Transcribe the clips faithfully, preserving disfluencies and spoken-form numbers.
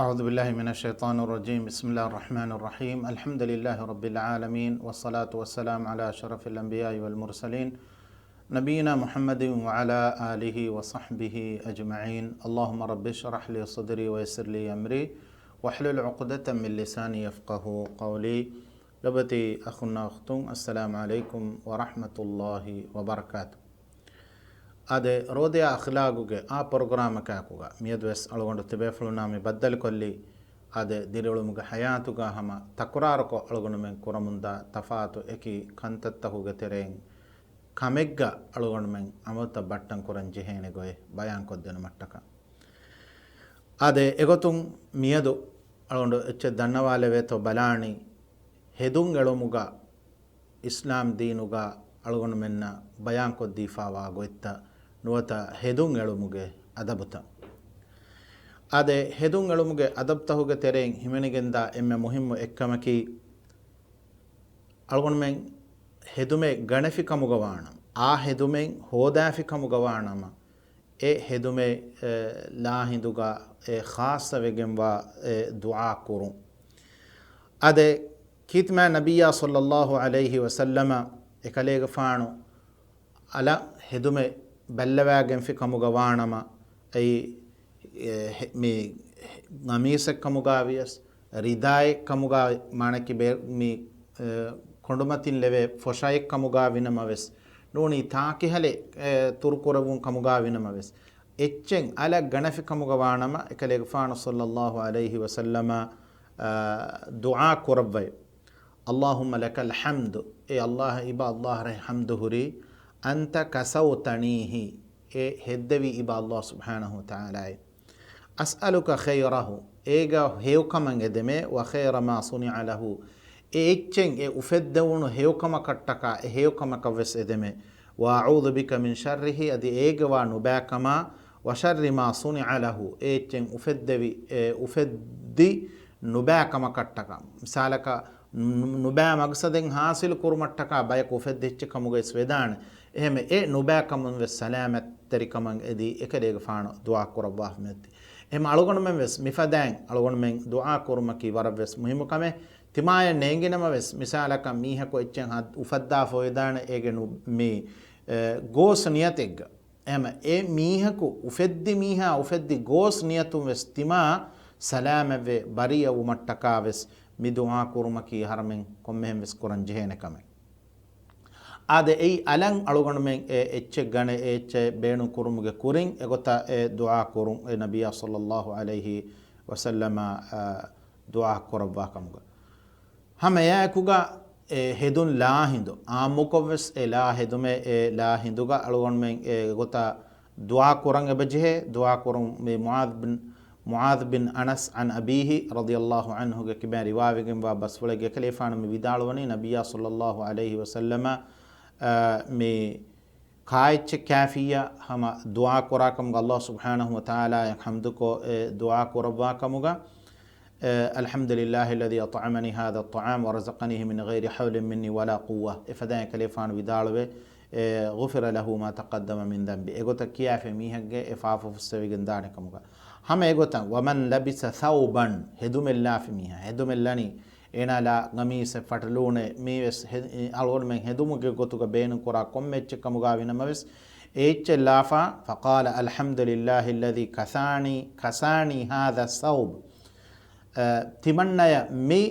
أعوذ بالله من الشيطان الرجيم. بسم الله الرحمن الرحيم. الحمد لله رب العالمين، والصلاة والسلام على أشرف الأنبياء والمرسلين، نبينا محمد وعلى آله وصحبه أجمعين. اللهم رب اشرح لي صدري ويسر لي أمري واحلل عقدة من لساني يفقهوا قولي. ލޮބުވެތި އަޚުންނާ އުޚްތުން، އައްސަލާމު ޢަލައިކުމް ވަރަޙްމަތުﷲި ވަބަރަކާތު. އާދެ، ރޯދަޔާ އަޚްލާގުގެ އާ ޕްރޮގްރާމަކާއެކުގަ މިއަދުވެސް އަޅުގަނޑު ތިބޭފުޅުންނާ މި ބައްދަލުކޮށްލީ، އާދެ، ދިރިއުޅުމުގެ ޙަޔާތުގަ ހަމަ ތަކުރާރުކޮށް އަޅުގަނޑުމެން ކުރަމުންދާ ތަފާތު އެކި ކަންތައްތަކުގެ ތެރެއިން ކަމެއްގަ އަޅުގަނޑުމެން އަމަލުތައް ބައްޓަން ކުރަން ޖެހޭނެ ގޮތް ބަޔާންކޮށްދިނުމަށްޓަކާ. އާދެ، އެގޮތުން މިއަދު އަޅުގަނޑު އެއްޗެއް ދަންނަވާލެވޭތޯ ބަލާނީ، ހެދުން އެޅުމުގަ އިސްލާމް ދީނުގަ އަޅުގަނޑުމެންނަށް ބަޔާންކޮށްދީފާވާ ގޮތްތައް ނުވަތަ ހެދުން އެޅުމުގެ އަދަބުތައް. އާދެ، ހެދުން އެޅުމުގެ އަދަބުތަކުގެ ތެރެއިން ހިމެނިގެންދާ އެންމެ މުހިއްމު އެއްކަމަކީ، އަޅުގަނޑުމެން ހެދުމެއް ގަނެފި ކަމުގަ ވާނަމަ، އާ ހެދުމެއް ހޯދާފި ކަމުގަ ވާނަމަ، އެ ހެދުމެއް، އެ، ލާހިނދުގަ އެ ޚާއްޞަވެގެންވާ އެ ދުޢާ ކުރުން. އާދެ، ކީރިތި މާތް ނަބިއްޔާ ޞައްލައްލާހު ޢަލައިހި ވަސައްލަމަ އެކަލޭގެފާނު އަލަށް ހެދުމެއް ބައްލަވާގެންފި ކަމުގަ ވާނަމަ، އެއީ، އެ، ހެ-، މި ގަމީސެއް ކަމުގަ ވިޔަސް، ރިދާއެއް ކަމުގަ، މާނަކީ ބޭ-، މި، އެ، ކޮނޑުމަތިން ލެވޭ ފޮށައެއް ކަމުގަ ވިނަމަވެސް، ނޫނީ ތާކިހަލެއް، އެ، ތުރުކުރެވުން ކަމުގަ ވިނަމަވެސް، އެއްޗެއް އަލަށް ގަނެފި ކަމުގަ ވާނަމަ، އެކަލޭގެފާނު ޞައްލައްލާހު ޢަލައިހި ވަސައްލަމަ، އަ، ދުޢާ ކުރައްވައި. اللهم لك الحمد، އޭ ﷲ، އިބަ ﷲ އަށް ޙަމްދު ހުރީ، أنت كسوتنيه، އޭ ހެއްދެވި އިބަ ﷲ ސުބްޙާނަހޫ ވަތަޢާލާއޭ. أسألك خيره، އޭގަ ހެޔޮކަމަށް އެދެމޭ، وخير ما صنع له، އެ އެއްޗެއް އެ އުފެއްދެވުނު ހެޔޮކަމަކަށްޓަކާ އެ ހެޔޮކަމަކަށްވެސް އެދެމޭ، وأعوذ بك من شره، އަދި އޭގެވާ ނުބައިކަމާ، وشر ما صنع له، އެ އެއްޗެއް އުފެއްދެވި، އެ އުފެއްދި ނުބައިކަމަކަށްޓަކާ، މިސާލަކަށް ނު-، ނުބައި މަގްސަދެއް ޙާޞިލު ކުރުމަށްޓަކާ ބަޔަކު އުފެއްދި އެއްޗެއް ކަމުގައިވެސް ވެދާނެ. އެހެންވެ، އެ ނުބައިކަމުން ވެސް ސަލާމަތްތެރިކަމަށް އެދި އެކަލޭގެފާނު ދުޢާ ކުރައްވާފަ މިއޮތީ. އެހެން އަޅުގަނޑުމެން ވެސް މިފަދައިން އަޅުގަނޑުމެން ދުޢާ ކުރުމަކީ ވަރަށް ވެސް މުހިއްމު ކަމެއް. ތިމާޔަށް ނޭނގިނަމަ ވެސް، މިސާލަކަށް މީހަކު އެއްޗެއް ހަ-، އުފައްދާފަ ވެދާނެ އޭގެ ނު-، މި، އެ، ގޯސް ނިޔަތެއްގަ. އެހެންވެ، އެ މީހަކު އުފެއްދި މީހާ އުފެއްދި ގޯސް ނިޔަތުން ވެސް ތިމާ ސަލާމަތްވެ ބަރީއަވުމަށްޓަކާ ވެސް މި ދުޢާ ކުރުމަކީ އަހަރުމެން ކޮންމެހެން ވެސް ކުރަން ޖެހޭނެ ކަމެއް. އާދެ، އެއީ އަލަށް އަޅުގަނޑުމެން އެ އެއްޗެއް ގަނެ، އެ އެއްޗެއް ބޭނުން ކުރުމުގެ ކުރިން އެގޮތަށް އެ ދުޢާ ކުރުން އެ ނަބިއްޔާ ޞައްލައްލާހު ޢަލައިހި ވަސައްލަމަ، އަ، ދުޢާ ކުރައްވާ ކަމުގަ. ހަމަ އެއާއެކުގަ އެ ހެދުން ލާހިނދު، އާއްމުކޮށްވެސް އެ ލާ ހެދުމެއް، އެ ލާ ހިނދުގަ އަޅުގަނޑުމެން އެ ގޮތަށް ދުޢާ ކުރަން އެބަޖެހޭ. ދުޢާ ކުރުން މި މުޢާޛް ބިން، މުޢާޛް ބިން އަނަސް ޢަން އަބީހި ރަޟިޔައްލާހު ޢަންހުގެ ކިބައިން ރިވާވެގެންވާ ބަސްފުޅެއްގަ އެކަލޭފާނު މި ވިދާޅުވަނީ، ނަބިއްޔާ ޞައްލައްލާހު ޢަލައިހި ވަސައްލަމަ، އަ، މި ކާއެއްޗެއް ކާފިއްޔާ ހަމަ ދުޢާ ކުރާ ކަމުގަ، ﷲ ސުބްޙާނަހު ވަތަޢާލާއަށް ޙަމްދުކޮށް، އެ، ދުޢާ ކުރައްވާ ކަމުގަ، އެ، الحمد لله الذي أطعمني هذا الطعام ورزقنيه من غير حول مني ولا قوة. އެފަދައިން އެކަލޭފާނު ވިދާޅުވޭ، އެ، غفر له ما تقدم من ذنبه. އެގޮތަށް ކިޔާފި މީހެއްގެ އެ ފާފަ ފުއްސެވިގެން ދާނެ ކަމުގަ. ހަމަ އެގޮތަށް، ومن لبس ثوبا، ހެދުމެއް ލާފި މީހާ، ހެދުމެއް ލަނީ، އޭނާ ލާ ގަމީސެއް ފަޓުލޫނެއް، މީވެސް ހެ-، އަޅުގަނޑުމެން ހެދުމުގެ ގޮތުގަ ބޭނުން ކުރާ ކޮންމެ އެއްޗެއް ކަމުގަ ވިނަމަވެސް، އެ އެއްޗެއް ލާފާ، فقال الحمد لله الذي كساني، كساني هذا الثوب. އަ، ތިމަންނަޔަށް މި،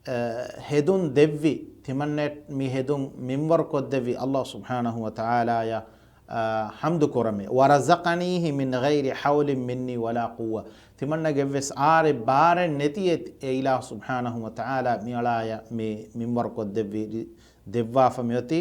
އަ، ހެދުން ދެއްވި، ތިމަންނަޔަށް މި ހެދުން މިންވަރު ކޮށްދެއްވި ﷲ ސުބްޙާނަހު ވަތަޢާލާޔަށް، އަ، ޙަމްދު ކުރަމޭ. ورزقنيه من غير حول مني ولا قوة. ތިމަންނަގެ ވެސް އާރެއް ބާރެއް ނެތި އެ، އެ އިލާހު ސުބްޙާނަހު ވަތަޢާލާ މިއަޅާޔަށް މި މިންވަރު ކޮށްދެއްވި، ދެއްވާފަ މިއޮތީ،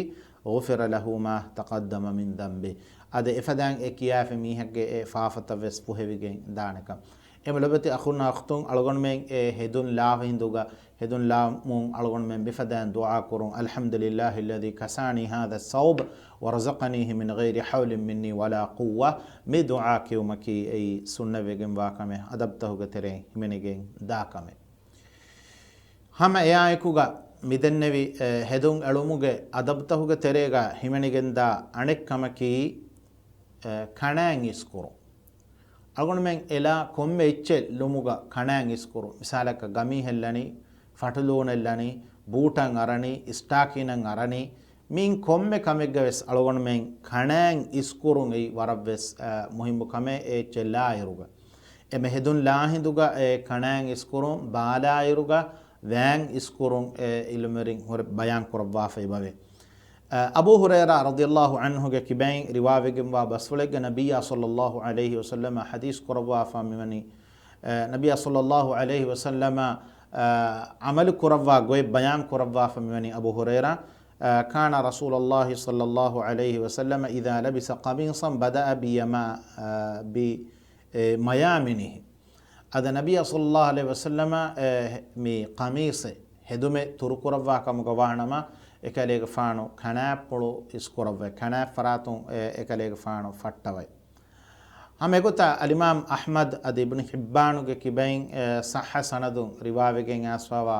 غفر له ما تقدم من ذنبه. އަދި އެފަދައިން އެ ކިޔާފި މީހެއްގެ އެ ފާފަތައް ވެސް ފުހެވިގެން ދާނެކަން. އެމަ ލޮބެތި އަޚުންނާ އުޚްތުން، އަޅުގަނޑުމެން އެ ހެދުން ލާފަ ހިނދުގަ، ހެދުން ލާމުން އަޅުގަނޑުމެން މިފަދައިން ދުޢާ ކުރުން، الحمد لله الذي كساني هذا الثوب ورزقنيه من غير حول مني ولا قوة. މި ދުޢާ ކިޔުމަކީ އެއީ ސުންނަތްވެގެންވާ ކަމެއް، އަދަބުތަކުގެ ތެރެއިން ހިމެނިގެން ދާ ކަމެއް. ހަމަ އެއާއެކުގަ މިދެންނެވި، އެ، ހެދުން އެޅުމުގެ އަދަބުތަކުގެ ތެރޭގަ ހިމެނިގެންދާ އަނެއް ކަމަކީ، އެ، ކަނާތް އިސްކުރުން. އަޅުގަނޑުމެން އެލާ ކޮންމެ އެއްޗެއް ލުމުގަ ކަނާން އިސްކުރުން. މިސާލަކަށް ގަމީހެއް ލަނީ، ފަޓުލޫނެއް ލަނީ، ބޫޓަށް އަރަނީ، ސްޓާކީނަށް އަރަނީ، މިއިން ކޮންމެ ކަމެއްގަ ވެސް އަޅުގަނޑުމެން ކަނާން އިސްކުރުން އެއީ ވަރަށް ވެސް، އަ، މުހިއްމު ކަމެއް އެ އެއްޗެއް ލާއިރުގަ. އެމެ ހެދުން ލާ ހިނދުގަ އެ ކަނާން އިސްކުރުން ބާލާއިރުގަ ވާން އިސްކުރުން އެ އިލްމުވެރިން ހުރެ ބަޔާން ކުރައްވާފައި ބަވޭ. އަ، އަބޫ ހުރައިރާ ރަޟިޔަﷲ ޢަންހުގެ ކިބައިން ރިވާވެގެންވާ ބަސްފުޅެއްގަ ނަބިއްޔާ ޞައްލަﷲ ޢަލައިހި ވަސައްލަމަ ޙަދީޘް ކުރައްވާފަ މިވަނީ، އަ، ނަބިއްޔާ ޞައްލަﷲ ޢަލައިހި ވަސައްލަމަ، އަ، ޢަމަލު ކުރައްވާ ގޮތް ބަޔާން ކުރައްވާފަ މިވަނީ އަބޫ ހުރައިރާ، އަ، كان رسول الله صلى الله عليه وسلم إذا لبس قميصا بدأ بيما-، އަ، ބި-، އެ، މަޔާމިނިހި. އަދި ނަބިއްޔާ ޞައްލަﷲ ޢަލައިހި ވަސައްލަމަ، އެ، މި ޤަމީޞެއް ހެދުމެއް ތުރުކުރައްވާ ކަމުގަ ވާނަމަ، އެކަލޭގެފާނު ކަނާތްޕުޅު އިސްކުރައްވައި، ކަނާތް ފަރާތުން އެ، އެކަލޭގެފާނު ފައްޓަވައި. ހަމަ އެގޮތަށް އަލްއިމާމް އަޙްމަދު އަދި އިބްނު ޙިއްބާނުގެ ކިބައިން، އެ، ޞައްޙަ ސަނަދުން ރިވާވެގެން އައިސްފަވާ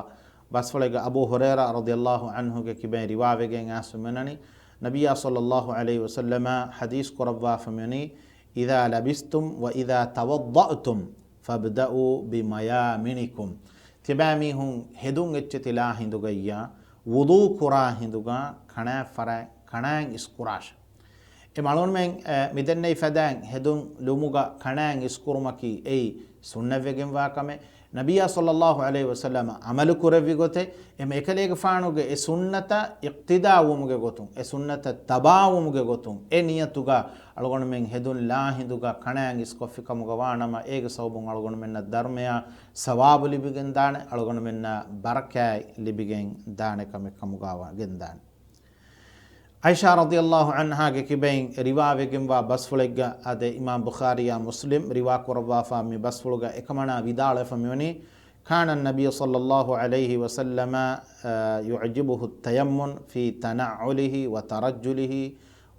ބަސްފުޅެއްގަ އަބޫ ހުރައިރާ ރަޟިޔަﷲ ޢަންހުގެ ކިބައިން ރިވާވެގެން އައިސް މިވަނީ، ނަބިއްޔާ ޞައްލަﷲ ޢަލައިހި ވަސައްލަމަ ޙަދީޘް ކުރައްވާފަ މިވަނީ، إذا لبستم وإذا توضأتم فابدأوا بميامنكم. ތިބާމީހުން ހެދުން އެއްޗެތިލާ ހިނދުގައްޔާ، ވުޟޫ ކުރާ ހިނދުގަ ކަނާތް ފަރާތް ކަނާތް އިސްކުރާށޭ. އެ އަޅުގަނޑުމެން، އެ، މިދެންނެވި ފަދައިން ހެދުން ލުމުގަ ކަނާތް އިސްކުރުމަކީ އެއީ ސުންނަތްވެގެންވާ ކަމެއް. ނަބިއްޔާ ޞައްލަﷲ ޢަލައިހި ވަސައްލަމަ ޢަމަލު ކުރެއްވި ގޮތެއް، އެމަ އެކަލޭގެފާނުގެ އެ ސުންނަތަށް އިޤްތިދާ ވުމުގެ ގޮތުން، އެ ސުންނަތަށް ތަބާވުމުގެ ގޮތުން، އެ ނިޔަތުގަ އަޅުގަނޑުމެން ހެދުން ލާ ހިނދުގަ ކަނާތް އިސްކޮށްފި ކަމުގަ ވާނަމަ، އޭގެ ސަބަބުން އަޅުގަނޑުމެންނަށް ދަރުމަޔާ ސަވާބު ލިބިގެން ދާނެ، އަޅުގަނޑުމެންނަށް ބަރަކާތް ލިބިގެން ދާނެ ކަމެއް ކަމުގަ ވެގެން ދާނެ. ޢާއިޝާ ރަޟިޔަﷲ ޢަންހާގެ ކިބައިން ރިވާވެގެންވާ ބަސްފުޅެއްގަ އަދި އިމާމް ބުޚާރީއާ މުސްލިމް ރިވާ ކުރައްވާފާ މި ބަސްފުޅުގަ އެކަމަނާ ވިދާޅުވެފަ މިވަނީ، كان النبي صلى الله عليه وسلم، އަ، يعجبه التيمن في تنعله وترجله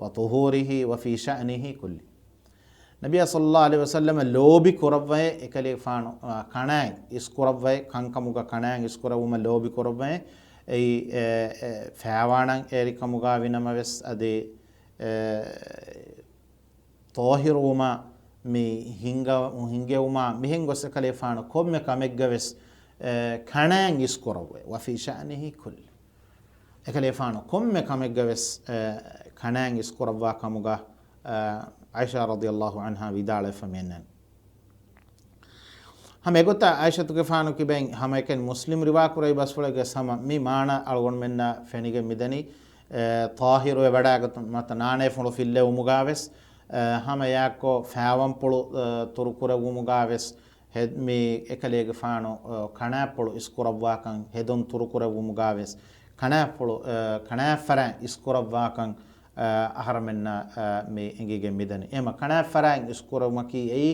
وطهوره وفي شأنه كله. ނަބިއްޔާ ޞައްލަﷲ ޢަލައިހި ވަސައްލަމަ ލޯބި ކުރައްވައޭ އެކަލޭގެފާނު، އާ، ކަނާތް އިސްކުރައްވައޭ، ކަންކަމުގަ ކަނާތް އިސްކުރެއްވުމަށް ލޯބި ކުރައްވައޭ. އެއީ، އެ، އެ، ފައިވާނަން އޭރިކަމުގަ ވިނަމަވެސް އަދި، އެ، ޠާހިރުވުމަށް މި ހިނގަ-، ހިނގެވުމާ މިހެން ގޮސް އެކަލޭފާނު ކޮންމެ ކަމެއްގަވެސް، އެ، ކަނާތް އިސްކުރައްވައޭ. وفي شأنه كله. އެކަލޭފާނު ކޮންމެ ކަމެއްގަވެސް، އެ، ކަނާތް އިސްކުރައްވާ ކަމުގަ، އެ، ޢާއިޝާ ރަޟިޔަﷲ ޢަންހާ ވިދާޅުވެފަ މިއަންނަނީ. ހަމަ އެގޮތަށް ޢާއިޝަތުގެފާނު ކިބައިން ހަމައެކަނި މުސްލިމް ރިވާކުރެއްވި ބަސްފުޅެއްގަ ހަމަ މި މާނަ އަޅުގަނޑުމެންނަށް ފެނިގެން މިދަނީ، އެ، ޠާހިރުވެވަޑައިގަތުން ނުވަތަ ނާނޭފުޅު ފިއްލެވުމުގަވެސް، އެ، ހަމަ އެއާއެއްކޮށް ފައިވަންޕުޅު، އެ، ތުރުކުރެއްވުމުގަވެސް، ހެ-، މި އެކަލޭގެފާނު، އަ، ކަނާތްޕުޅު އިސްކުރައްވާކަން، ހެދުން ތުރުކުރެއްވުމުގަވެސް، ކަނާތްޕުޅު، އަ، ކަނާތްފަރާތް އިސްކުރައްވާކަން، އަ، އަހަރަމެންނަށް، އަ، މި އެނގިގެން މިދަނީ. އެހެމަ ކަނާތްފަރާތް އިސްކުރުމަކީ އެއީ،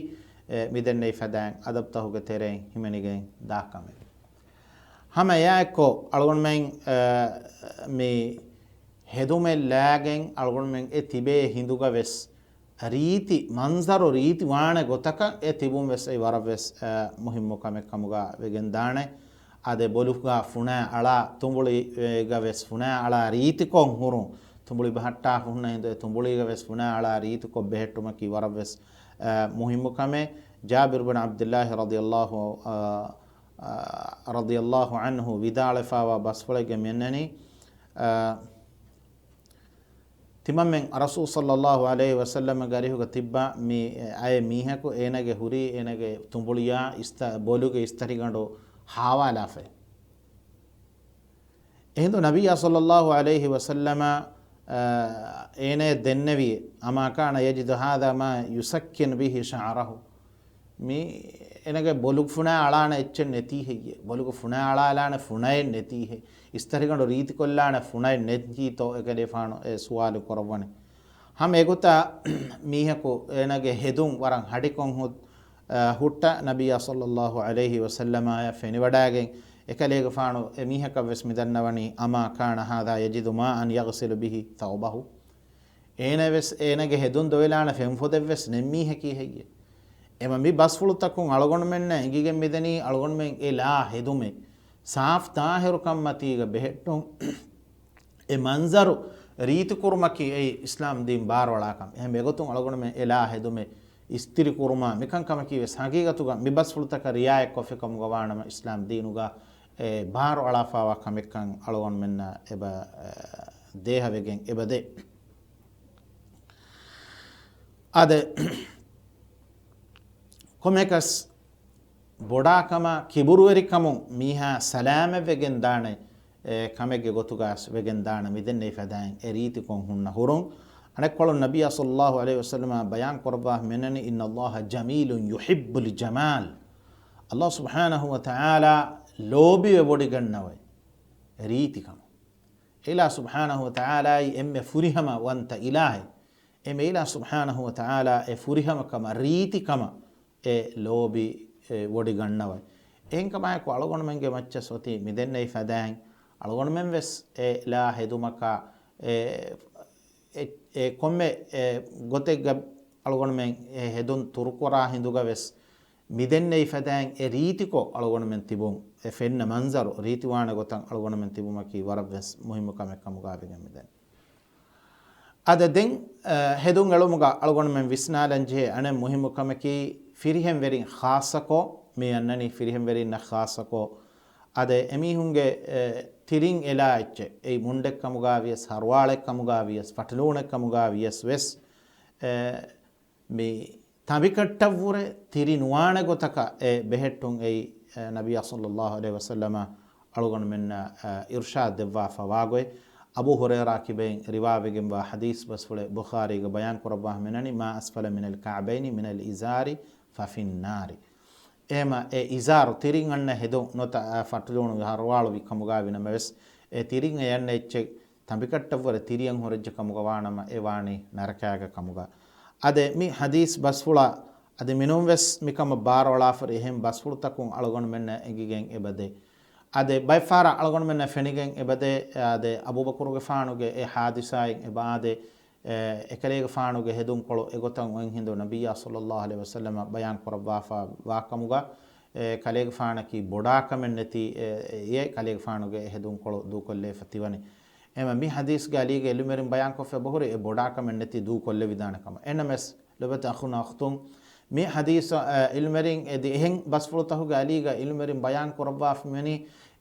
އެ، މިދެންނެވި ފަދައިން އަދަބުތަހުގެ ތެރެއިން ހިމެނިގެން ދާ ކަމެއް. ހަމަ އެއާއެއްކޮށް އަޅުގަނޑުމެން، އަ، މި ހެދުމެއް ލާގެން އަޅުގަނޑުމެން އެ ތިބޭ ހިނދުގަވެސް، ރީތި މަންޒަރު ރީތި ވާނެ ގޮތަކަށް އެ ތިބުން ވެސް އެ ވަރަށް ވެސް، އަ، މުހިއްމު ކަމެއް ކަމުގަ ވެގެން ދާނެ. އާދެ، ބޮލުގަ ފުނާ އަޅާ ތުނބުޅި، އެ، ގަ ވެސް ފުނާ އަޅާ ރީތިކޮށް ހުރުން، ތުނބުޅި ބަހައްޓާ ހުންނަ ހިނދު އެ ތުނބުޅީގަ ވެސް ފުނާ އަޅާ ރީތިކޮށް ބެހެއްޓުމަކީ ވަރަށް ވެސް، އަ، މުހިއްމު ކަމެއް. ޖާބިރު ބިން ޢަބްދިއްލާހި ރަޟިޔަﷲ، އަ، އަ، ރަޟިޔަﷲ ޢަންހު ވިދާޅުވެފަވާ ބަސްފުޅެއްގަ މިއަންނަނީ، އަ، ތިމަންމެން ރަސޫލު ޞައްލަﷲ ޢަލައިހި ވަސައްލަމަގެ އަރިހުގަ ތިއްބާ މި އައި މީހަކު އޭނަގެ ހުރީ އޭނަގެ ތުނބުޅިޔާ އިސްތަ-، ބޮލުގެ އިސްތަށިގަނޑު ހާވާލާފައި. އެހިނދު ނަބިއްޔާ ޞައްލަﷲ ޢަލައިހި ވަސައްލަމަ، އަ، އޭނަޔަށް ދެންނެވި، أما كان يجد هذا ما يسكن به شعره. މި އޭނަގެ ބޮލުގަ ފުނާ އަޅާނެ އެއްޗެއް ނެތީ ހެއްޔޭ؟ ބޮލުގަ ފުނާ އަޅާލާނެ ފުނައެއް ނެތީ ހެއްޔޭ؟ އިސްތަށިގަނޑު ރީތިކޮށްލާނެ ފުނައެއް ނެތީތޯ؟ އެކަލޭފާނު އެ ސުވާލު ކުރައްވަނީ. ހަމަ އެގޮތަށް މީހަކު އޭނަގެ ހެދުން ވަރަށް ހަޑިކޮށް ހު-، އަ، ހުއްޓަ ނަބިއްޔާ ޞައްލަﷲ ޢަލައިހި ވަސައްލަމާއަށް ފެނިވަޑައިގެން އެކަލޭގެފާނު އެ މީހަކަށް ވެސް މިދަންނަވަނީ، أما كان هذا يجد ماء يغسل به ثوبه؟ އޭނަ ވެސް އޭނަގެ ހެދުން ދޮވެލާނެ ފެންފޮދެއް ވެސް ނެތް މީހަކީ ހެއްޔޭ؟ އެމަ މި ބަސްފުޅުތަކުން އަޅުގަނޑުމެންނަށް އެނގިގެން މިދަނީ އަޅުގަނޑުމެން އެ ލާ ހެދުމެއް، ސާފް ޠާހިރުކަންމަތީގަ ބެހެއްޓުން، އެ މަންޒަރު ރީތިކުރުމަކީ އެއީ އިސްލާމް ދީން ބާރުއަޅާ ކަމެއް. އެހެން އެގޮތުން އަޅުގަނޑުމެން އެ ލާ ހެދުމެއް އިސްތިރިކުރުމާ މިކަންކަމަކީ ވެސް ހަގީގަތުގަ މި ބަސްފުޅުތަކަށް ރިއާޔަތްކޮށްފި ކަމުގަ ވާނަމަ، އިސްލާމް ދީނުގަ އެ ބާރު އަޅާފާވާ ކަމެއްކަން އަޅުގަނޑުމެންނަށް އެބަ، އެ، ދޭހަވެގެން އެބަދޭ. އާދެ، ކޮމެކަސް ބޮޑާކަމާ ކިބުރުވެރިކަމުން މީހާ ސަލާމަތްވެގެން ދާނެ، އެ، ކަމެއްގެ ގޮތުގަ ވެގެން ދާނެ މިދެންނެވި ފަދައިން އެ ރީތިކޮށް ހުންނަ ހުރުން. އަނެއްކޮޅުން ނަބިއްޔާ ޞައްލައްލާހު ޢަލައިހި ވަސައްލަމަ ބަޔާން ކުރައްވާ މިނަނި، إن الله جميل يحب الجمال. އައްލާހު ސުބްޙާނަހު ވަ ތަޢާލާ ލޯބިވެ ވޮޑިގަންނަވައި ރީތިކަމަށް. އެ އިލާހު ސުބްޙާނަހު ވަ ތަޢާލާއީ އެންމެ ފުރިހަމަ ވަންތަ އިލާހެއް. އެ އިލާހު ސުބްޙާނަހު ވަ ތަޢާލާ އެ ފުރިހަމަކަމަށް ރީތިކަމަށް އެ ލޯބި އެ ވޮޑިގަންނަވައި. އެހެންކަމާއެކު އަޅުގަނޑުމެންގެ މައްޗަށް އޮތީ މިދެންނެވި ފަދައިން އަޅުގަނޑުމެން ވެސް އެ ލާ ހެދުމަކާ އެ، އެ، އެ ކޮންމެ އެ ގޮތެއްގަ އަޅުގަނޑުމެން އެ ހެދުން ތުރުކުރާ ހިނދުގަ ވެސް މިދެންނެވި ފަދައިން އެ ރީތިކޮށް އަޅުގަނޑުމެން ތިބުން، އެ ފެންނަ މަންޒަރު ރީތިވާނެ ގޮތަށް އަޅުގަނޑުމެން ތިބުމަކީ ވަރަށް ވެސް މުހިއްމު ކަމެއް ކަމުގަ ވެގެން މިދެން. އަދި ދެން، އަ، ހެދުން އެޅުމުގަ އަޅުގަނޑުމެން ވިސްނާލަން ޖެހޭ އަނެއް މުހިއްމު ކަމަކީ، ފިރިހެންވެރިން ޚާއްޞަކޮށް، މި އަންނަނީ ފިރިހެންވެރިންނަށް ޚާއްޞަކޮށް، އަދި އެމީހުންގެ، އެ، ތިރިން އެލާ އެއްޗެއް، އެއީ މުންޑެއް ކަމުގަ ވިޔަސް، ހަރުވާޅެއް ކަމުގަ ވިޔަސް، ފަޓުލޫނެއް ކަމުގަ ވިޔަސް ވެސް، އެ، މި ތަނބިކައްޓަށްވުރެ ތިރި ނުވާނެ ގޮތަކަށް އެ ބެހެއްޓުން އެއީ، އެ، ނަބިއްޔާ ޞައްލައްލާހު ޢަލައިހި ވަސައްލަމަ އަޅުގަނޑުމެންނަށް، އެ، އިރުޝާދު ދެއްވާފަ ވާގޮތް. އަބޫ ހުރައިރާ ކިބައިން ރިވާވެގެންވާ ޙަދީޘް ބަސްފުޅެއް ބުޚާރީގަ ބަޔާން ކުރައްވާ މިނަނީ، ما أسفل من الكعبين من الإزار ففي النار. އެހެމަ އެ އިޒާރު ތިރިން އަންނަ ހެދުން ނުވަތަ، އެ، ފަޓުލޫނު ހަރުވާޅުވި ކަމުގަ ވިނަމަވެސް، އެ ތިރިން އެ އަންނަ އެއްޗެއް ތަނބިކައްޓަށްވުރެ ތިރިއަށް ހުރެއްޖެ ކަމުގަ ވާނަމަ އެ ވާނީ ނަރަކާގެ ކަމުގަ. އަދި މި ޙަދީޘް ބަސްފުޅަށް އަދި މިނޫން ވެސް މިކަމަށް ބާރުއަޅާފަރި އެހެން ބަސްފުޅުތަކުން އަޅުގަނޑުމެންނަށް އެނގިގެން އެބަދޭ. އަދި ބައެއްފަހަރަށް އަޅުގަނޑުމެންނަށް ފެނިގެން އެބަދޭ، އަދި އަބޫބަކުރުގެފާނުގެ އެ ޙާދިސާއިން އެބައާދޭ، އެ، އެކަލޭގެފާނުގެ ހެދުންކޮޅު އެގޮތަށް އޮތް ހިނދު ނަބިއްޔާ ޞައްލައްލާހު ޢަލައިހި ވަސައްލަމަ ބަޔާން ކުރައްވާފަ ވާކަމުގަ، އެ، ކަލޭގެފާނަކީ ބޮޑާކަމެއް ނެތި، އެ، އެ، އެ ކަލޭގެފާނުގެ އެ ހެދުންކޮޅު ދޫކޮށްލައިފަ ތިވަނީ. އެމަ މި ޙަދީޘްގެ އަލީގެ އިލްމުވެރިން ބަޔާންކޮށްފަ އެބަހުރި އެ ބޮޑާކަމެއް ނެތި ދޫކޮށްލެވިދާނެ ކަމަށް. އެނަމެސް ލޮބުވެތި އަޚުން އަޚްތުން، މި ޙަދީޘް، އެ، އިލްމުވެރިން އެ ދި އެހެން ބަސްފުޅުތަކުގެ އަލީގަ އިލްމުވެރިން ބަޔާން ކުރައްވާފަ މިވަނީ،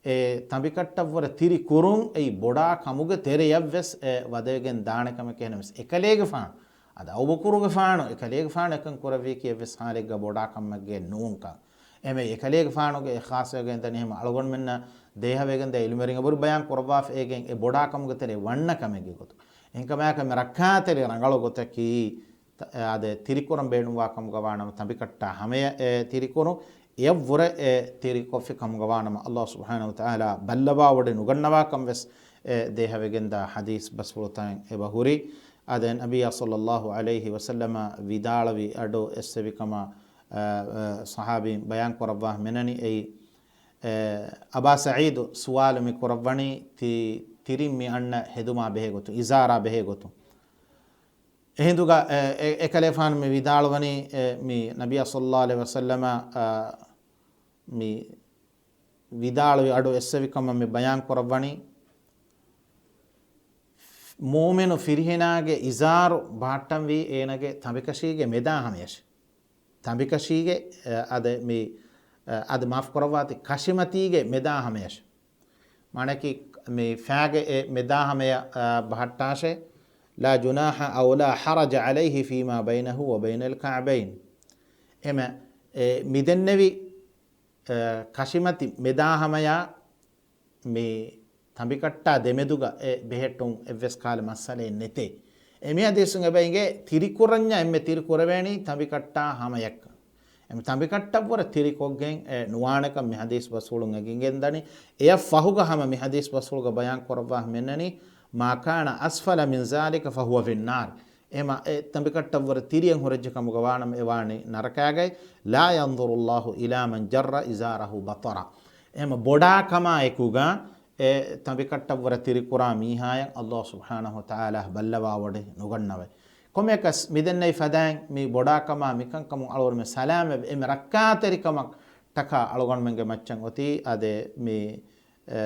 އެ ތަނބިކައްޓަށްވުރެ ތިރި ކުރުން އެއީ ބޮޑާ ކަމުގެ ތެރެޔަށް ވެސް އެ ވަދެވިގެން ދާނެ ކަމެކޭ. އެހެނަސް އެކަލޭގެފާނު، އަދި އަބޫބަކުރުގެފާނު، އެކަލޭގެފާނު އެކަން ކުރެއްވީކީ އެއްވެސް ޙާލެއްގަ ބޮޑާ ކަމެއްގެ ނޫންކަން. އެމެ އެކަލޭގެފާނުގެ އެ ޚާއްޞަވެގެން ދަނީ ހަމަ އަޅުގަނޑުމެންނަށް ދޭހަވެގެން ދޭ އިލްމުވެރިން އެބަހުރި ބަޔާން ކުރައްވާފަ އޭގެން އެ ބޮޑާ ކަމުގެ ތެރެ ވަންނަ ކަމެއްގެ ގޮތު. އެހެންކަމާއެކު މި ރައްކާތެރި ރަނގަޅު ގޮތަކީ، އާދެ، ތިރިކުރަން ބޭނުންވާ ކަމުގަ ވާނަމަ ތަނބިކައްޓާ ހަމަޔަށް އެ ތިރިކުރުން، އެއަށްވުރެ އެ ތިރިކޮށްފި ކަމުގަ ވާނަމަ އައްލާހު ސުބްޙާނަހު ވަ ތަޢާލާ ބައްލަވާވޮޑި ނުގަންނަވާކަން ވެސް އެ ދޭހަވެގެންދާ ޙަދީޘް ބަސްފުޅުތައް އެބަ ހުރި. އާދެ، ނަބިއްޔާ ޞައްލައްލާހު ޢަލައިހި ވަސައްލަމަ ވިދާޅުވި އަޑު އެއްސެވި ކަމަށް، އަ، އަ، ޞަޙާބީން ބަޔާން ކުރައްވާ މިނަނީ އެއީ، އެ، އަބާ ސަޢީދު ސުވާލު މި ކުރައްވަނީ ތި-، ތިރިން މި އަންނަ ހެދުމާ ބެހޭ ގޮތުން، އިޒާރާ ބެހޭ ގޮތުން. އެހިނދުގަ، އެ، އެ، އެކަލޭފާނު މި ވިދާޅުވަނީ، އެ، މި ނަބިއްޔާ ޞައްލައްލާހު ޢަލައިހި ވަސައްލަމަ، އަ، މި ވިދާޅުވި އަޑު އެއްސެވި ކަމަށް މި ބަޔާން ކުރައްވަނީ، މުއުމިނު ފިރިހެނާގެ އިޒާރު ބަހައްޓަންވީ އޭނަގެ ތަނބިކަށީގެ މެދާ ހަމަޔަށި. ތަނބިކަށީގެ، އަ، އަދެ މި، އަ، އަދި މާފު ކުރައްވާތި، ކަށިމަތީގެ މެދާ ހަމަޔަށި. މާނައަކީ މި ފައިގެ އެ މެދާ ހަމަޔަށް، އަ، ބަހައްޓާށޭ. لا جناح أو لا حرج عليه فيما بينه وبين الكعبين. އެމަ، އެ، މިދެންނެވި، އަ، ކަށިމަތި މެދާ ހަމަޔާ މި ތަނބިކައްޓާ ދެމެދުގަ އެ ބެހެއްޓުން އެއްވެސް ކަހަލަ މައްސަލައެއް ނެތޭ. އެ މި ޙަދީޘުން އެބަ އިނގޭ ތިރިކުރަންޏާ އެންމެ ތިރި ކުރެވޭނީ ތަނބިކައްޓާ ހަމަޔަށްކަން. އެމް ތަނބިކައްޓަށްވުރެ ތިރިކޮށްގެން އެ ނުވާނެކަން މި ޙަދީޘް ބަސްފުޅުން އެނގިގެންދަނީ. އެއަށް ފަހުގަ ހަމަ މި ޙަދީޘް ބަސްފުޅުގަ ބަޔާން ކުރައްވާ މިނަނީ، ما كان أسفل من ذلك فهو في النار. އެމަ އެ ތަނބިކައްޓަށްވުރެ ތިރިއަށް ހުރެއްޖެ ކަމުގަ ވާނަމަ އެ ވާނީ ނަރަކާގައި. لا ينظر الله إلى من جر إزاره بطرا. އެމަ ބޮޑާ ކަމާ އެކުގަ އެ ތަނބިކައްޓަށްވުރެ ތިރިކުރާ މީހާޔަށް އައްލާހު ސުބްޙާނަހު ވަ ތަޢާލާ ބައްލަވާވޮޑި ނުގަންނަވައި. ކޮމެކަސް މިދެންނެވި ފަދައިން މި ބޮޑާކަމާ މިކަންކަމުން އަޅުގަނޑުމެން ސަލާމަތް އެމެ ރައްކާތެރިކަމަށް ޓަކާ އަޅުގަނޑުމެންގެ މައްޗަށް އޮތީ އާދެ މި، އެ،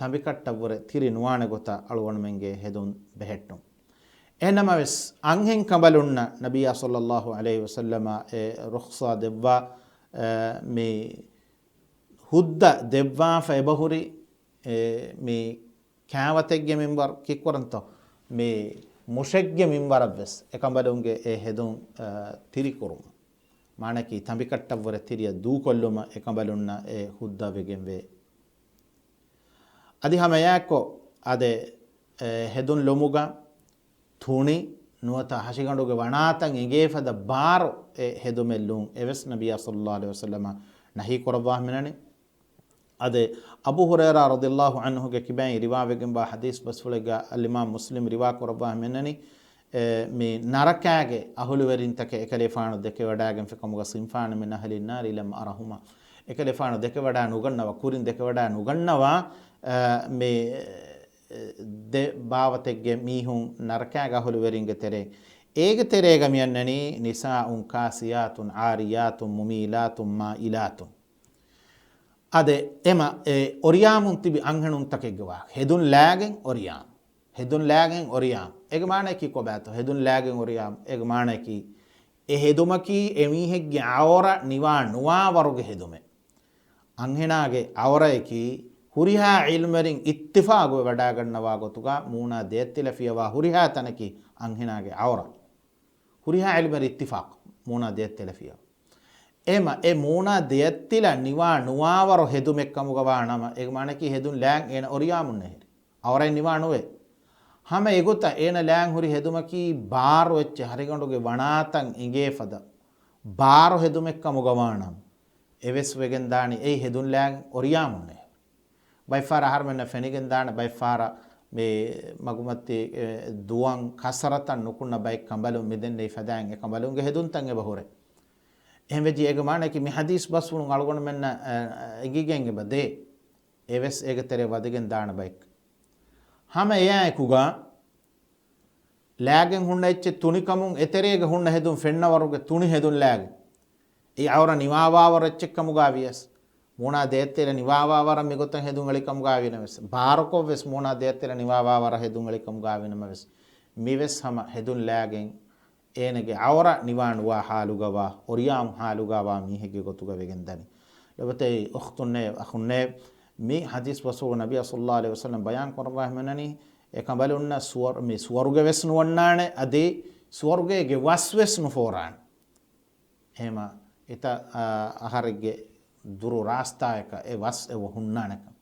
ތަނބިކައްޓަށްވުރެ ތިރި ނުވާނެ ގޮތަށް އަޅުގަނޑުމެންގެ ހެދުން ބެހެއްޓުން. އެހެންނަމަވެސް، އަންހެން ކަނބަލުންނަށް ނަބިއްޔާ ޞައްލައްލާހު ޢަލައިހި ވަސައްލަމަ އެ ރުޚްޞާ ދެއްވާ، އެ، މި ހުއްދަ ދެއްވާފަ އެބަހުރި، އެ، މި ކާވަތެއްގެ މިންވަރު ކިއްކުރަންތޯ؟ މި މުށެއްގެ މިންވަރަށްވެސް އެކަނބަލުންގެ އެ ހެދުން، އެ، ތިރިކުރުމަށް. މާނައަކީ ތަނބިކައްޓަށްވުރެ ތިރިއަށް ދޫކޮށްލުމަށް އެކަނބަލުންނަށް އެ ހުއްދަވެގެންވޭ. އަދި ހަމައެއާއެކު އަދެ، އެ، ހެދުން ލުމުގަ ތުނި ނުވަތަ ހަށިގަނޑުގެ ވަނާތައް އެނގޭފަދަ ބާރު އެ ހެދުމެއް ލުން އެވެސް ނަބިއްޔާ ޞައްލައްލާހު ޢަލައިހި ވަސައްލަމަ ނަހީ ކުރައްވާ މިނަނީ. އަދެ އަބޫ ހުރައިރާ ރަޟިޔައްލާހު ޢަންހުގެ ކިބައިން ރިވާވެގެންވާ ޙަދީޘް ބަސްފުޅެއްގަ އަލްއިމާމް މުސްލިމް ރިވާ ކުރައްވާ މިނަނީ، އެ، މި ނަރަކާގެ އަހުލުވެރިންތަކެއް އެކަލޭފާނު ދެކެވަޑާގެންފި ކަމުގަ، صنفان من أهل النار لم أرهما، އެކަލޭފާނު ދެކެވަޑާ ނުގަންނަވާ، ކުރިން ދެކެވަޑާ ނުގަންނަވާ، އެ، މި، އެ، ދެ ބާވަތެއްގެ މީހުން ނަރަކާގެ އަހުލުވެރިންގެ ތެރެއިން. އޭގެ ތެރޭގަ މިއަންނަނީ نساء كاسيات عاريات مميلات مائلات. އަދެ އެމަ އެ އޮރިޔާމުން ތިބި އަންހެނުންތަކެއްގެ ވާހަކަ. ހެދުން ލާގެން އޮރިޔާމް. ހެދުން ލާގެން އޮރިޔާމް. އޭގެ މާނައަކީ ކޮބާތޯ؟ ހެދުން ލާގެން އޮރިޔާމް. އޭގެ މާނައަކީ އެ ހެދުމަކީ އެ މީހެއްގެ އައުރަ ނިވާ ނުވާވަރުގެ ހެދުމެއް. އަންހެނާގެ އައުރައަކީ ހުރިހާ ޢިލްމުވެރިން އިއްތިފާގުވެ ވަޑާގަންނަވާ ގޮތުގަ މޫނާ ދެއަތްތިލަފިޔަވާ ހުރިހާ ތަނަކީ އަންހެނާގެ އައުރަ. ހުރިހާ ޢިލްމުވެރިން އިއްތިފާޤު މޫނާ ދެއަތްތިލަފިޔަވާ. އެމަ އެ މޫނާ ދެއަތްތިލަ ނިވާ ނުވާވަރު ހެދުމެއްކަމުގަ ވާ ނަމަ، އޭގެ މާނައަކީ ހެދުން ލާން އޭނަ އޮރިޔާމުންނޭހެރި. އައުރައެއް ނިވާ ނުވޭ. ހަމަ އެގޮތަށް އޭނަ ލާން ހުރި ހެދުމަކީ ބާރު އެއްޗެއް، ހަށިގަނޑުގެ ވަނާތައް އެނގޭފަދަ ބާރު ހެދުމެއްކަމުގަ ވާނަމަ، އެވެސް ވެގެންދާނީ އެއީ ހެދުން ލާން އޮރިޔާމުންނޭ. ބައެއްފަހަރަށް އަހަރުމެންނަށް ފެނިގެންދާނެ، ބައެއްފަހަރަށް މި މަގުމަތި، އެ، ދުވަން ކަސްރަތައް ނުކުންނަ ބައެއް ކަނބަލުން މިދެންނެވި ފަދައިން އެ ކަނބަލުންގެ ހެދުންތައް އެބަ ހުރޭ. އެހެންވެއްޖެ އޭގެ މާނައަކީ މި ޙަދީޘް ބަސްފުޅުން އަޅުގަނޑުމެންނަށް، އެ، އެނގިގެން އެބަ ދޭ. އެވެސް އޭގެ ތެރޭ ވަދެގެން ދާނެ ބައެއް. ހަމަ އެއާއެކުގަ ލާގެން ހުންނަ އެއްޗެއް ތުނިކަމުން އެތެރޭގަ ހުންނަ ހެދުން ފެންނަވަރުގެ ތުނި ހެދުން ލާގެން. އެއީ އައުރަ ނިވާވާވަރު އެއްޗެއްކަމުގަ ވިޔަސް، މޫނާ ދެއަތްތެރެ ނިވާވާވަރަށް މިގޮތަށް ހެދުން އެޅިކަމުގަ ވިނަމަވެސް، ބާރުކޮށްވެސް މޫނާ ދެއަތްތެރެ ނިވާވާވަރަށް ހެދުން އެޅިކަމުގަ ވިނަމަވެސް، މިވެސް ހަމަ ހެދުން ލާގެން އޭނަގެ އައުރަ ނިވާ ނުވާ ޙާލުގަވާ، އޮރިޔާމް ޙާލުގަވާ މީހެއްގެ ގޮތުގަ ވެގެން ދަނީ. ލޮބުވެތި އުޚްތުންނޭ، އަޚުންނޭ، މި ޙަދީޘް ބަސްފުޅު ނަބިއްޔާ ޞައްލައްލާހު ޢަލައިހި ވަސައްލަމަ ބަޔާން ކުރައްވާ ހިމެނަނީ، އެ ކަނބަލުންނަށް ސުވަރު-، މި ސުވަރުގެ ވެސް ނުވަންނާނެ، އަދި ސުވަރުގޭގެ ވަސް ވެސް ނުފޯރާނެ. އެހެމަ އެތައް، އަ، އަހަރެއްގެ ދުރު ރާސްތާއަކަށް އެ ވަސް އެބަ ހުންނާނެކަން.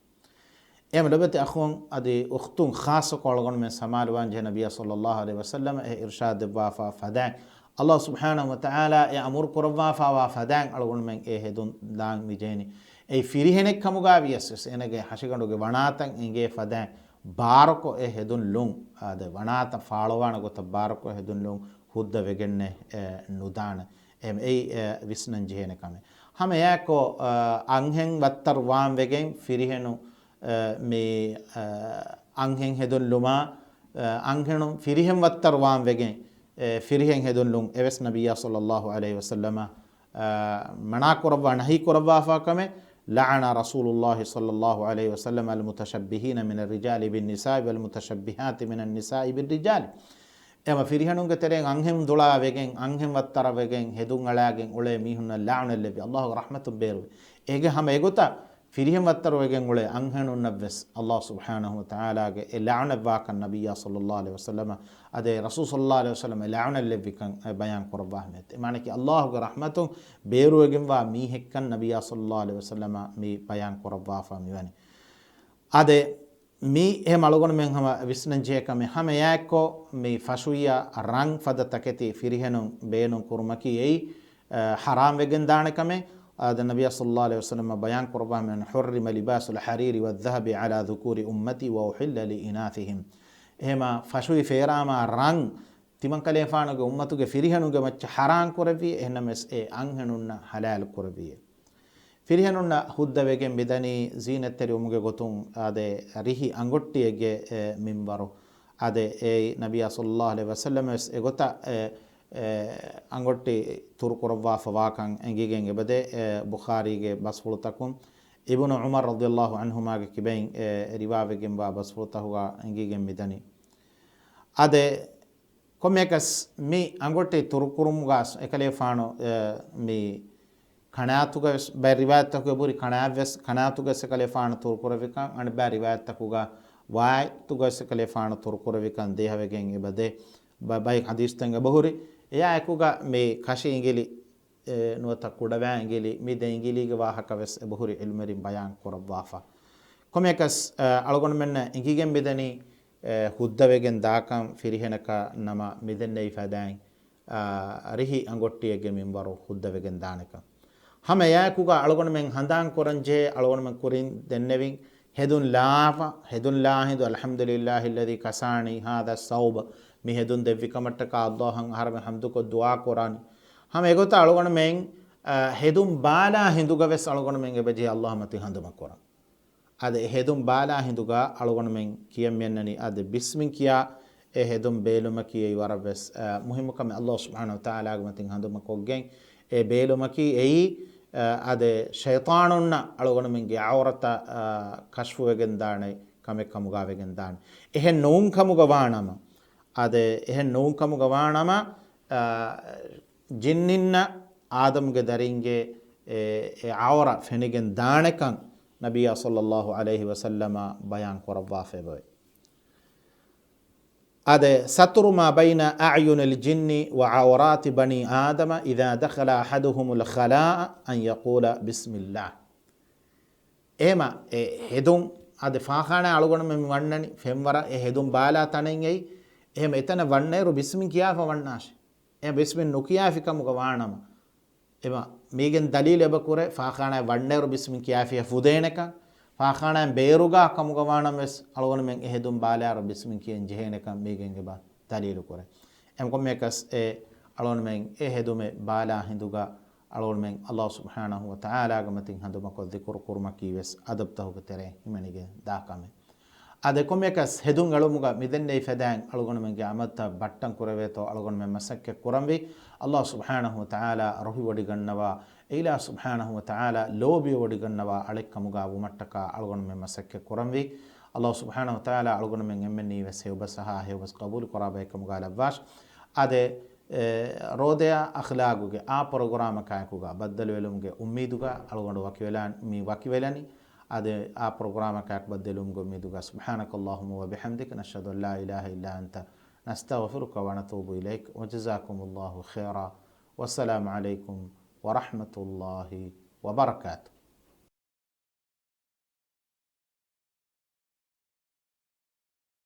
އެހެމަ ލޮބުވެތި އަޚުން އަދި އުޚްތުން، ޚާއްޞަކޮށް އަޅުގަނޑުމެން ސަމާލުވާން ޖެހޭ ނަބިއްޔާ ޞައްލައްލާހު ޢަލައިހި ވަސައްލަމަ އެ އިރުޝާދު ދެއްވާފާ ފަދައިން، ﷲ ސުބްޙާނަހު ވަތަޢާލާ އެ އަމުރު ކުރައްވާފާވާ ފަދައިން އަޅުގަނޑުމެން އެ ހެދުން ލާން މިޖެހެނީ. އެއީ ފިރިހެނެއްކަމުގަ ވިޔަސް ވެސް އޭނަގެ ހަށިގަނޑުގެ ވަނާތައް އެނގޭ ފަދައިން ބާރުކޮށް އެ ހެދުން ލުން، އާދެ، ވަނާތައް ފާޅުވާނެ ގޮތަށް ބާރުކޮށް ހެދުން ލުން ހުއްދަ ވެގެންނެއް، އެ، ނުދާނެ. އެ، އެއީ، އެ، ވިސްނަން ޖެހޭނެ ކަމެއް. ހަމަ އެއާއެކު، އަ، އަންހެން ވައްތަރު ވާން ވެގެން ފިރިހެނު، އަ، މި، އަ، އަންހެން ހެދުން ލުމާ، އަ، އަންހެނުން ފިރިހެން ވައްތަރު ވާން ވެގެން، އެ، ފިރިހެން ހެދުން ލުން އެވެސް ނަބިއްޔާ ޞައްލައްލާހު ޢަލައިހި ވަސައްލަމަ، އަ، މަނާ ކުރައްވާ، ނަހީ ކުރައްވާފާ ކަމެއް، لعن رسول الله صلى الله عليه وسلم المتشبهين من الرجال بالنساء والمتشبهات من النساء بالرجال. އެމަ ފިރިހެނުންގެ ތެރެއިން އަންހެން ދުޅާ ވެގެން، އަންހެން ވައްތަރަށް ވެގެން، ހެދުން އަޅާގެން އުޅޭ މީހުންނަށް ލަޢުނަތް ލެއްވި، ﷲގެ ރަޙްމަތުން ބޭރުވި. އޭގެ ހަމަ އެގޮތަށް ފިރިހެން ވައްތަރު ވެގެން އުޅޭ އަންހެނުންނަށްވެސް ﷲ ސުބްޙާނަހު ވަތަޢާލާގެ އެ ލަޢުނަތް ވާކަން ނަބިއްޔާ ޞައްލައްލާހު ޢަލައިހި ވަސައްލަމަ، އަދި ރަސޫލު ޞައްލައްލާހު ޢަލައިހި ވަސައްލަމަ ލަޢުނަތް ލެއްވިކަން ބަޔާން ކުރައްވާ ހިމެނެއް. އެ މާނައަކީ ﷲގެ ރަޙްމަތުން ބޭރުވެގެންވާ މީހެއްކަން ނަބިއްޔާ ޞައްލައްލާހު ޢަލައިހި ވަސައްލަމަ މި ބަޔާން ކުރައްވާފާ މިވަނީ. އާދެ، މި އެހެމަ އަޅުގަނޑުމެން ހަމަ ވިސްނަން ޖެހޭ ކަމެއް. ހަމަ އެއާއެއްކޮށް މި ފަށުއްޔާ ރަން ފަދަ ތަކެތި ފިރިހެނުން ބޭނުން ކުރުމަކީ އެއީ، އަ، ޙަރާމް ވެގެން ދާނެ ކަމެއް. އާދެ، ނަބިއްޔާ ޞައްލައްލާހު ޢަލައިހި ވަސައްލަމަ ބަޔާން ކުރައްވާ ހިމެނެއް، حرم لباس الحرير والذهب على ذكور أمتي وأحل لإناثهم. އެހެމަ ފަށުއި ފޭރާމާ ރަން ތިމަންކަލޭފާނުގެ އުއްމަތުގެ ފިރިހެނުންގެ މައްޗަށް ޙަރާން ކުރެއްވި، އެހެންނަމަވެސް އެ އަންހެނުންނަށް ޙަލާލު ކުރެއްވި. ފިރިހެނުންނަށް ހުއްދަ ވެގެން މިދަނީ ޒީނަތްތެރިވުމުގެ ގޮތުން އާދެ، ރިހި އަނގޮއްޓިއެއްގެ، އެ، މިންވަރު. އާދެ، އެއީ ނަބިއްޔާ ޞައްލައްލާހު ޢަލައިހި ވަސައްލަމަވެސް އެގޮތަށް، އެ، އެ، އަނގޮއްޓި ތުރުކުރައްވާފަ ވާކަން އެނގިގެން އެބަދޭ، އެ، ބުޚާރީގެ ބަސްފުޅުތަކުން، އިބްނު ޢުމަރު ރަޟިޔައްލާހު ޢަންހުމާގެ ކިބައިން، އެ، ރިވާވެގެންވާ ބަސްފުޅުތަކުގަ އެނގިގެން މިދަނީ. އާދެ، ކޮންމެއަކަސް މި އަނގޮޓި ތުރުކުރުމުގަ އެކަލޭފާނު، އެ، މި ކަނާތުގަވެސް ބައެއް ރިވާޔަތްތަކުގެ ބުރި ކަނާތްވެސް، ކަނާތުގަވެސް އެކަލޭފާނު ތުރުކުރެވިކަން، އަނެއްބައި ރިވާޔަތްތަކުގަ ވާއެތުގަވެސް އެކަލޭފާނު ތުރުކުރެވިކަން ދޭހަވެގެން އެބަދޭ. ބަ-، ބައެއް ޙަދީޘްތައް އެބަހުރި. އެއާއެކުގަ މި ކަށި އިނގިލި، އެ، ނުވަތަ ކުޑަވާ އިނގިލި، މި ދެ އިނގިލީގެ ވާހަކަވެސް އެބަހުރި ޢިލްމުވެރިން ބަޔާން ކުރައްވާފަ. ކޮންމެއަކަސް، އަ، އަޅުގަނޑުމެންނަށް އެނގިގެން މިދަނީ، އެ، ހުއްދަވެގެން ދާކަން ފިރިހެނަކަށް ނަމަ މިދެންނެވި ފަދައިން، އާ، ރިހި އަނގޮއްޓިއެއްގެ މިންވަރު ހުއްދަވެގެން ދާނެކަން. ހަމަ އެއާއެކުގަ އަޅުގަނޑުމެން ހަނދާން ކުރަންޖެހޭ، އަޅުގަނޑުމެން ކުރިން ދެންނެވިން، ހެދުން ލާފަ، ހެދުން ލާހިނދު، الحمد لله الذي كساني هذا الثوب، މި ހެދުން ދެއްވި ކަމަށްޓަކާ އައްލާހަށް އަހަރެމެން ޙަމްދުކޮށް ދުޢާ ކުރާނީ. ހަމަ އެގޮތަށް އަޅުގަނޑުމެން، އާ، ހެދުން ބާލާ ހިނދުގަވެސް އަޅުގަނޑުމެން އެބަޖެހޭ އައްލާހަށް މަތިން ހަނދުމަ ކުރަން. އަދި އެ ހެދުން ބާލާ ހިނދުގަ އަޅުގަނޑުމެން ކިޔަން މިއަންނަނީ، އަދި ބިސްމިން ކިޔާ އެ ހެދުން ބޭލުމަކީ އެއީ ވަރަށްވެސް، އަ، މުހިއްމު ކަމެއް. އައްލާހު ސުބްޙާނަހު ވަތަޢާލާގެ މަތިން ހަނދުމަކޮށްގެން އެ ބޭލުމަކީ އެއީ، އަ، އަދި ޝައިޠާނުންނަށް އަޅުގަނޑުމެންގެ ޢައުރަތަށް، އަ، ކަޝްފުވެގެން ދާނެ ކަމެއް ކަމުގަ ވެގެން ދާނެ. އެހެން ނޫން ކަމުގަ ވާނަމަ، އަދި އެހެން ނޫން ކަމުގަ ވާނަމަ، އަ، ޖިންނިންނަށް އާދަމުގެ ދަރިންގެ އެ، އެ ޢައުރަ ފެނިގެން ދާނެކަން ނަބިއްޔާ ޞައްލައްލާހު ޢަލައިހި ވަސައްލަމަ ބަޔާން ކުރައްވާފައިވެ. އާދެ، ستر ما بين أعين الجن وعورات بني آدم إذا دخل أحدهم الخلاء أن يقول بسم الله. އެހެމަ އެ ހެދުން އާދެ، ފާޚާނާ އަޅުގަނޑުމެން ވަންނަނީ ފެންވަރަށް އެ ހެދުން ބާލާ ތަނެއް އެއީ. އެހެމަ އެތަނަށް ވަންނައިރު ބިސްމިން ކިޔާފަ ވަންނާށޭ. އެ ބިސްމިން ނުކިޔާފި ކަމުގަ ވާނަމަ، އެމަ މީގެން ދަލީލު އެބަ ކުރޭ، ފާޚާނާއަށް ވަންނައިރު ބިސްމިން ކިޔާފިޔަ ފުދޭނެކަން، ފާޚާނާއިން ބޭރުގަ ކަމުގަ ވާނަމަވެސް އަޅުގަނޑުމެން އެ ހެދުން ބާލާއިރު ބިސްމިން ކިޔަން ޖެހޭނެކަން މީގެން އެބަ ދަލީލު ކުރޭ. އެމަ ކޮންމެއަކަސް އެ އަޅުގަނޑުމެން އެ ހެދުމެއް ބާލާ ހިނދުގަ އަޅުގަނޑުމެން އައްލާހު ސުބްޙާނަހު ވަތަޢާލާގެ މަތިން ހަނދުމަކޮށް ޛިކުރު ކުރުމަކީވެސް އަދަބުތަކުގެ ތެރެއިން ހިމެނިގެން ދާ ކަމެއް. އާދެ، ކޮންމެއަކަސް ހެދުން އެޅުމުގަ މިދެންނެވި ފަދައިން އަޅުގަނޑުމެންގެ ޢަމަލުތައް ބައްޓަން ކުރެވޭތޯ އަޅުގަނޑުމެން މަސައްކަތް ކުރަންވީ. އައްލާހު ސުބްޙާނަހު ވަތަޢާލާ ރުހިވޮޑިގަންނަވާ، އެ އިލާހު ސުބްޙާނަހު ވަތަޢާލާ ލޯބިވެވޮޑިގަންނަވާ އަޅެއްކަމުގަ ވުމަށްޓަކާ އަޅުގަނޑުމެން މަސައްކަތް ކުރަންވީ. އައްލާހު ސުބްޙާނަހު ވަތަޢާލާ އަޅުގަނޑުމެން އެންމެންނީވެސް ހެޔޮބަސް އަހާ ހެޔޮބަސް ޤަބޫލު ކުރާ ބައެއްކަމުގަ ލައްވާށި. އާދެ، އެ، ރޯދަޔާ އަޚްލާގުގެ އާ ޕްރޮގްރާމަކާއެކުގަ ބައްދަލުވެލުމުގެ އުއްމީދުގަ އަޅުގަނޑު ވަކިވެލާން، މި ވަކިވެލަނީ. އާދެ، އާ ޕްރޮގްރާމަކާއެކު ބައްދަލުވުމުގެ އުއްމީދުގަ. سبحانك اللهم وبحمدك، نشهد أن لا إله إلا أنت، نستغفرك ونتوب إليك، وجزاكم الله خيرا، والسلام عليكم ورحمة الله وبركاته.